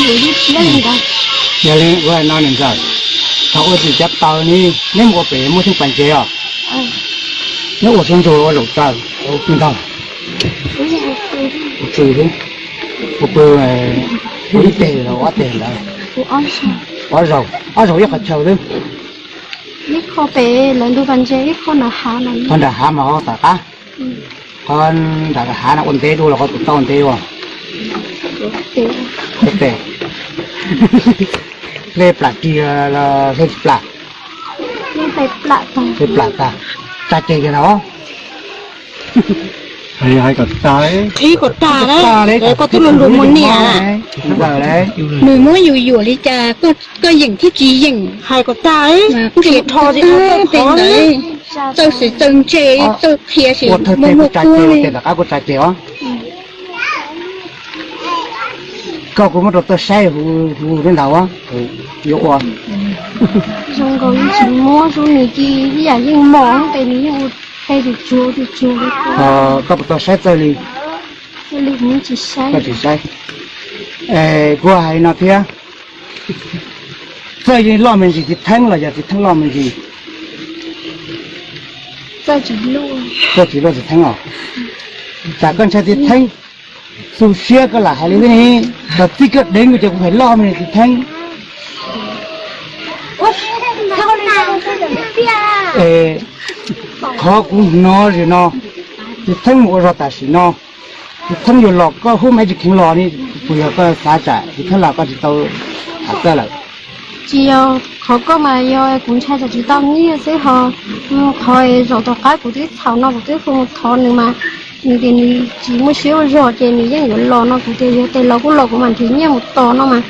Yog li ua no niam ntxawm, thaum ua tsis cov taws ne, neb mus ua pem muaj xyoob pas ntses os. Neb ua suav ntsuag ua zaum taws, ua pw ntag, ua pw xwb, ua pw, ua ib teg los ob teg ntawd, ob zaug, ob zaug ib qhov chaw xwb. Qhov nram hav mas ho tom qab, qhov nram hav no ua ntev dua los qhov tus tau ntev dua. Hle plam ris los hle tsis plam, hle plam tag, tsa ceg kiag ntag. Hais kom tag, qhib kom tag, koj twb luag luag mus niam, nws muab yus yuam li cas koj yeem thiab tsis yeem, hais kom tag, qhia rho li ntawd, txawj xwm txawj ntse, txawj qhia sim muaj muaj kuab li. Koj kuv muab rau txawj saib hu li ntawd yuav ua. Zoo nkaus yeej tsis muab zoo nws ci ib yam yeej mos tes nws yeej ua qe tus tsuag tus tsuag. Koj puas tau saib txawj li? Koj tsis saib. Kuv hais no thiab, txawj yeej loj me ntsis txiv theeb los yog txiv theeb loj me ntsis? Txawj tsis luaj txiv theeb os. Tsam koj ntshai txiv theeb xu siab koj lam hais li xwb ne. Thaum txij koj deev kuv ces kuv hais loj me ntsis txiv theeb. Qhov kuv hnov zim no, txiv theeb mus ua zog tam sim no, txiv theeb yuav los koj hub me tsis kheev los ne, puas yog koj xav tsam txiv theeb los koj tsis tau tham txawj lawm? Tsis yog qhov koj mas yog kuv ntshai tsam tsis tau nyiaj xwb ho. Qhov zaum tom qab kuv twb txhaum no kuv twb hu mus thov nws mas nws tias nws tsis muaj siab ua zog ces nws yeej yuav los no kuv tias yog tes los kuj los kuv mam nrhiav nyiaj mus tos no mas.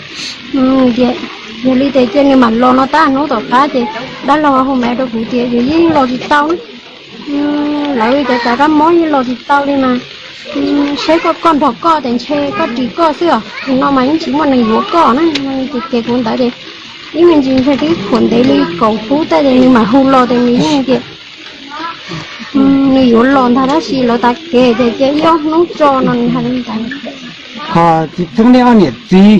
Yog li ces cia nws mam los no tab hnub tom qab ces dab laug hu mas rau kuv tias yus yeej los tsis tau na. Lawv cov kav kab mob yeej los tsis tau li mas. Saib koj koj nrog koj tes ntshe koj ris koj xwb os, no mas yeej tsis muaj neeg yuav koj na. Ces kuv ntawd ces ib me ntsis ntshe twb khuam ntev li kaum pub tej ces nws mam hu los ces nws yeej tias nws yuav los ntag tab sis lawv tav kev ces cia ib ob hnub tso no nws hais li ntawd. Ho txiv theeb nej ob niam txiv,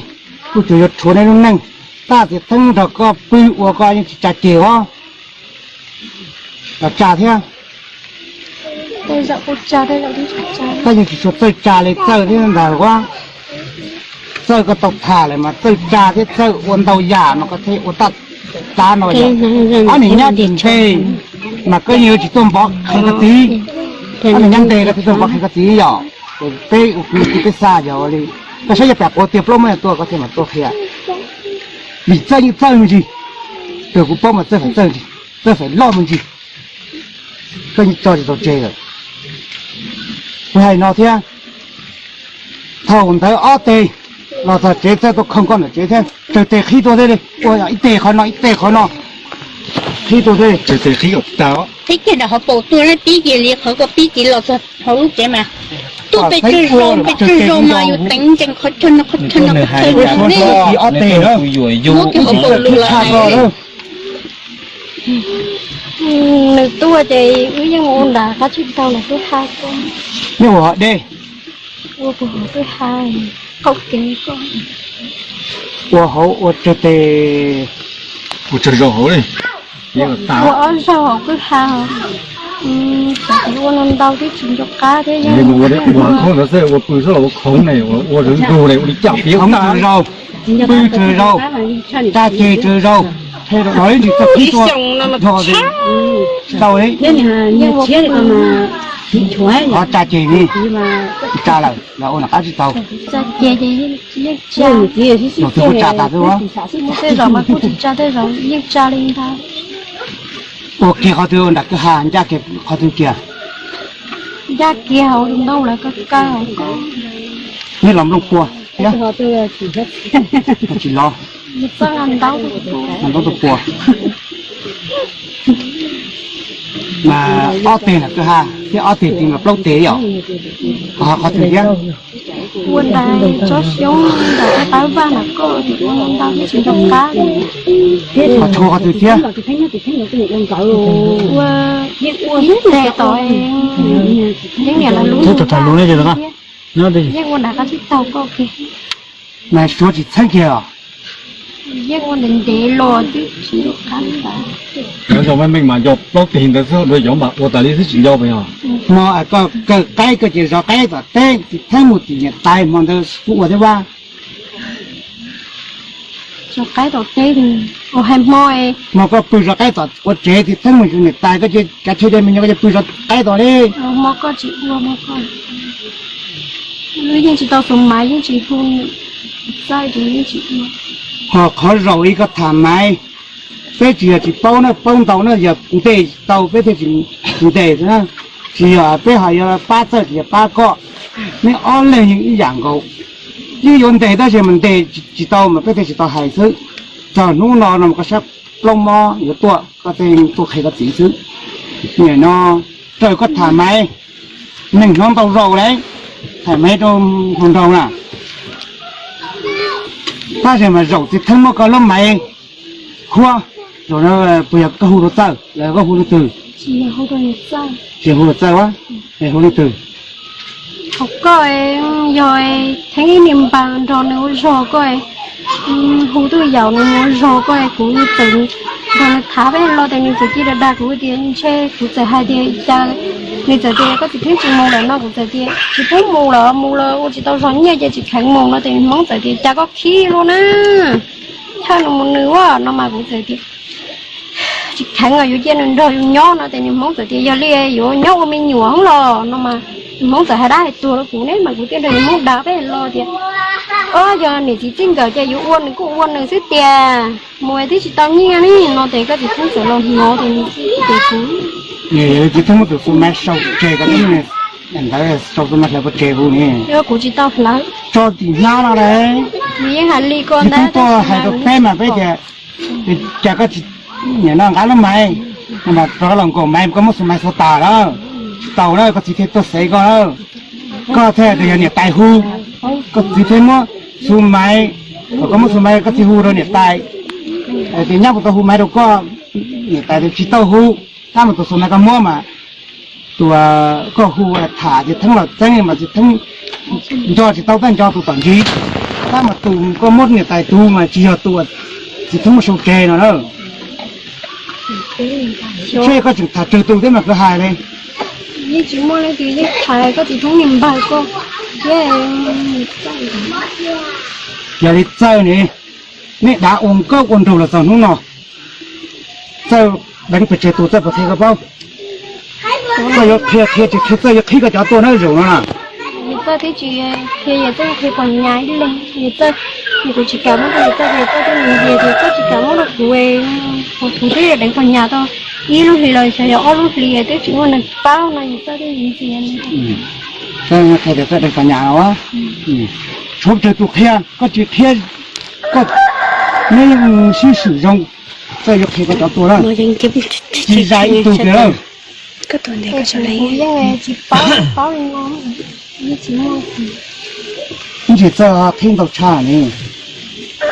kuj tsuas yuav rhuav nej lub neej. Tab txiv theeb nrog koj pw ua koj yeej tsis tsa ceg os. Los tsa thiab. Koj yeej tsis tshua txawj tsa li txawj thiab ntag ua. Txawj koj tau tham lawm mas txawj tsa thiab txawj ua ntau yam no koj thiaj ua taj tab no yom. Ob niag nyab nte mas koj yeej yuav tsis tuaj npov qhia koj txiv. Ob niag nyab nte koj thiaj tuaj npov qhia koj txiv yom. Peb ua kwv tij peb xav yog ua li, koj saib yog pam quav tiag plaub muab tua koj thiaj mam tuaj qhia. Vim txawj yeej txawj me ntsis, tus kuv paub mas txawj faim txawj ntsis, txawj faim loj me ntsis. Koj yeej tso tsis tau tseg lawm. Kuv hais no thiab, thaum ntawd ob teg los txog tsev txawj tuaj khooj koj ntawm tsev thiab, tsawg teg qhib tuaj thiab li, ua ib teg qhov no ib teg qhov no, qhib tuaj thiab li. Tib kiag nram hauv paus tuaj ne, pib kiag li qhov koj pib kiag los txog hauv lub tsev mas tuaj pes tsawg zaus pes tsawg zaus mas yus teev ntsees qhov chaw no qhov chaw no qhov chaw no. Ob teg muab kiag hauv paus lus los hais. Nws tuaj ces wb yeej mus ua nram qab tsib taug los twb ha koj. Nej ua hauv dej, ua puag hauv twb ha, qaum kev koj. Ua hauv ua tsawg teg, ua tsawg zaus hauv li. Ua ob zaug hauv kwj ha, xav tias ua no ntau twb tsis nco qab thiab yeej ua khoob ntawd xwb, ua pw xwb los ua khoov ne, ua ntug ne, ua li cas piav khoov tas zaus, pw tsawg zaus, tsa ceg tsawg zaus, los ib ntsis txog qhib tuaj, tsis tau li. Qhov tsa ceg ne, tsa lawm los ua nram qab tsib taug. Los twb kuj tsa tas xwb. Tej zaum mas kuj tsis tsa, tej zaum yeej tsa li ntag. Ua kiag qhov twg nram kwj ha, ncaj kiag qhov twg kiag? Ncaj kiag hauv ntoo lawv kaw kaw hauv ko. Nej los nplooj puag thiab? Tsis los. Los nplooj tus puag. Mas ob teg nram kwj ha thiab ob teg tid mas plaub teg yom? Ho qhov twg thiab? Ua nram tsob xyoob nram qab vaj nram ko, ua ntau thiab tsis nco qab. Ho tshuav qhov twg thiab? Ua ib teg tom yeeb niam lawv lub. Yeej ua nram qab tsib taug ko kiag. Mas suav tsis txheeb kiag os. Yeej ua ntev ntev los twb tsis nco qab tas. Cov nco meej meej mas nco plaub teg ntawd xwb, dua cov mas ua tas li xwb tsis nco mas yog. Hmo koj kaw qaib koj ces zov qaib tom teb, tsis txheeb mus tim niam tais hmo ntawd kuv ua thiab vaj. Zov qaib tom teb, ua hais hmo. Hmo koj pw zov qaib tom quav tsev, tsis txheeb mus niam tais, koj cia kav tsij cov me nyuam koj cia pw zov qaib tom li. Hmo koj tsis ua, hmo koj yeej tsis tau xuas maiv, yeej tsis hu txawj ces yeej tsis ua. Ho qhov zaum ib koj tham maiv, peb tsis yog tsis paub na, paub ntau na, yog ntes tau peb thiaj tsis ntes xwb na. Tsis yog peb ho yuav pab txawj tsis yog pab koj, neb ob leeg yeej ib yam nkaus. Yeej yuav ntes tab sis mas ntes tsis tau mas peb thiaj tsis tau hais xwb. Txog hnub no no mas koj sab plaub mob yuav tuaj, koj thiaj tuaj qhia koj txiv xwb. Nim no raws koj tham maiv, neeg hnov ntau zaus lawm, tham maiv rau hluas nraug na. Tab sis mas zaum txiv Theeb muab koj lub maiv khuab, zaum no puas yog koj hu rau txawj los koj hu leej twg? Tsis hu rau txawj, hu leej twg? Thaum koj yog Theeb ib niag npawg nrog nws ua zog koj, hu twj yaum nws ua zog koj, kuv txawm nrog nws tham peb lo tes nws txawm cia li dag kuv tias ntshe kuv txawm hais tias cas, nws txawm tias koj txiv Theeb tsis mus lawm no, kuv txawm tias tsis pub mus lawm, mus los ua tsis tau zog nyiaj ces tsis kheev mus no ces Hmoob txawm tias cas koj khib luaj na, thawj nws mus nws ua no mas kuv txawm tias tsis kheev os, yuav cia nws nrog yus nyob no ces nws Hmoob txawm tias yog li yuav nyob ua me nyuam hoob los no mas, nws Hmoob txawm hais dab hais tuag rau kuv ne mas kuv thiaj nrog nws Hmoob dag peb lo tias, o, yog niam txiv txij nkawm ces yuav ua nws kuj ua nws xwb tiag, mus twb tsis tau nyiaj ne no ces koj txiv Theeb txawm los hnov ces nws tias kuv, txiv Theeb muab tus xu maiv sau tseg, koj ntawd sau xu maiv hlawv pov tseg hu ne, kuv tsis tau hlawv, tso tim hnab no lawm, nws yeej hais li ko ntag, tuaj hais rau peb mas peb tias cas koj tsis, nim no nqa lub maiv no mas rov los nkaum maiv, koj muab xu maiv xuav tas lawm, tsis tau lawm, koj txiv thiaj tuaj xev koj lawm. Koj thiaj tias yog niam tais hu, koj txiv thiaj muab xu maiv, koj muab xu maiv koj txiv hu rau niam tais, tias nyab puas tau hu maiv rau koj, niam tais tias tsis tau hu, tab mas tus xu maiv koj muab mas tus koj hu tham txiv Theeb los txeeb mas txiv Theeb nco tsis tau, tab nco tus tom ntsis, tab mas tus koj muab niam tais tus mas tsis yog tus txiv Theeb muab sau tseg no na. Seb koj tseem tham tsawg tus thiab mas koj hais li. Yeej tsis muaj leej twg, yeej hais koj txiv Theeb niag npawg koj thiab. Yog li txawj ne, nej dav ua nkauj ua nraug los txog hnub no, txawj deev pes tsawg tus txawj puas qhia koj paub? Koj yuav qhia qhia tsis qhia txawj yuav qhib koj cov tuaj na zaum no na. Yog txawj twb tsis qhia, yog txawj qhia pog nyas ib leeg, yog txawj, yog kuv tsis kam muab rau yog txawj, yog txawj twb ntxias tias txawj tsis kam muab rau kuv, kuv thiaj deev pog nyas tau ib lub hlis los xyov yog ob lub hlis twb tsis muaj neeg paub no yog txawj twb ntxias. Txawj qhia tias txawj deev pog nyas no, tshuav tsawg tus qhia, koj tsis qhia, koj, neb yeej sib swm zoo, txawj yuav qhia koj cov tuaj na. Tsis zais ib tug tiag lawm. Kuv yeej tsis paub, paub li no, yeej tsis muaj. Ntsis txawj qhib ntau tshaj ni,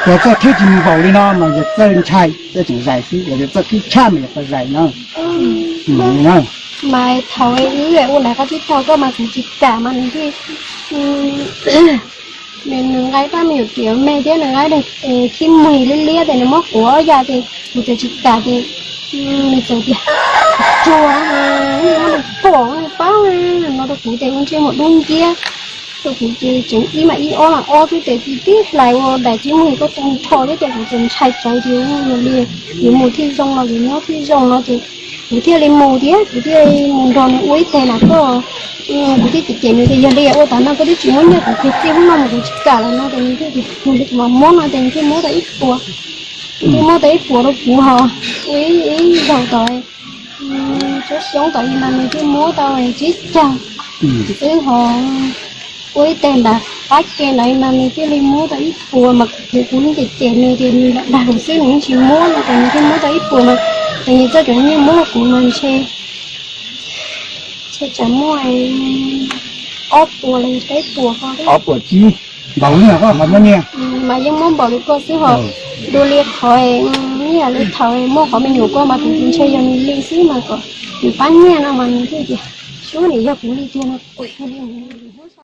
yog txawj qhib tsis npaum li no mas yog txawj ntshai, txawj tseem zais xwb, yog txawj qhib tshaj mas yog txawj zais no. Mas thaum wb ua nram qab tib tog koj mas kuv tsis kam mas nws thiaj, nws nqaij paj me nyuam kiav me thiab nws nqaij khib muag liab liab ces nws muab quav ob yav ces kuv txawm tsis kam ces nws txawm tias tsuag, muab nws pom paub no rau kuv ces ua ntsej muag dub nciab rau kuv ces tseem ib mas ib ob mas ob xwb ces tib tib hlais ua daim khib muag koj tu nrho thiab ces kuv txawm ntshai tsawv tias yog li yuav mus thiaj zoo los yuav nyob thiaj zoo no ces kuv thiaj li mus thiab kuv thiaj li mus nrog nws ua ib teg nram koj. Kuv thiaj cem cem nws tias yog li ua tas no koj twb tsis muab nyiaj kuv kiag txij hnub no mus kuv tsis kam lawm no ces nws thiaj tias yog li kuv mam muab no ces nws thiaj muab tau ib puas. Nws thiaj muab tau ib puas rau kuv ho ua ib zaug tod, xyoob xyoob tod mas nws thiaj muab tau tsib caug xwb ho. Ua ib teg nram qab ke ntawd mas nws thiaj li muab tau ib puas mas kuv kuv cem cem nws tias nws lam dag kuv xwb nws yeej tsis muab no ces nws thiaj muab tau ib puas mas, ces nws txoj cov nyiaj muab rau kuv mas ntshe, ntshe tsam muaj ob puas los yog peb puas ko. Ob puas tsib, npaum li no koj qhov muab nyiaj. Mas yeej muab npaum li ko xwb ho. Dua li qhov, ib yam li thaum muaj qhov me nyuam ko mas kuv ntshe yog nws li xwb mas kom nws pab nyiaj no mas nws thiaj tias sub nim yog kuv li tiag no kuv li mus